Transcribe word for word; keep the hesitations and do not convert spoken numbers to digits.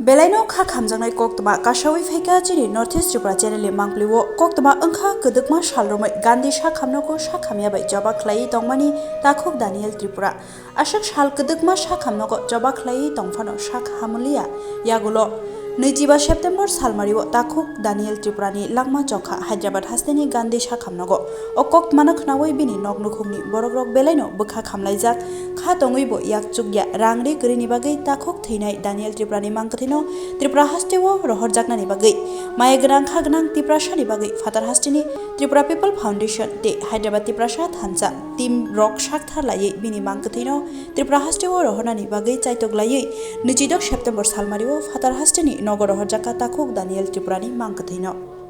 Belaino kha khamjaknai koktwma kasawi phaikha chini North East Tripura channel ni mangpili o. Koktwma wngkha kwdwkma sal romwi Gandhi sakhamnogo sakhamya bai choba khlaiwi tongmani takhuk Daniel Tripura. Aswk sal kwdwkma sakhamnogo choba khlaiwi tongphano sak hamuliya. Yagulo nwichiba September salmario takhuk Daniel Tripurani langma chokha Hyderabad hasteni Gandhi sakhamnogo. O koktwmano khnaui bini nok nukhungni borokrok belaino bwkha khamlaijak. Kha tongwibo yak chukya rang ri kwrwini bagwi takhuk thwinai Daniel Tripurani mangkwthwino Tripura hasteo rohorjaknani bagwi maya gwnang kha gwnang Tiprasani bagwi Phatar hasteni Tripura People Foundation tei Hyderabad Tiprasa thansa team rok sakthar laiwi bini mangkwthwino Tripura hasteo rohornani bagwi chaitok laiwi nwichidok September salmario Phatar hasteni nogo rohorjakha takhuk Daniel Tripurani mangkwthwino.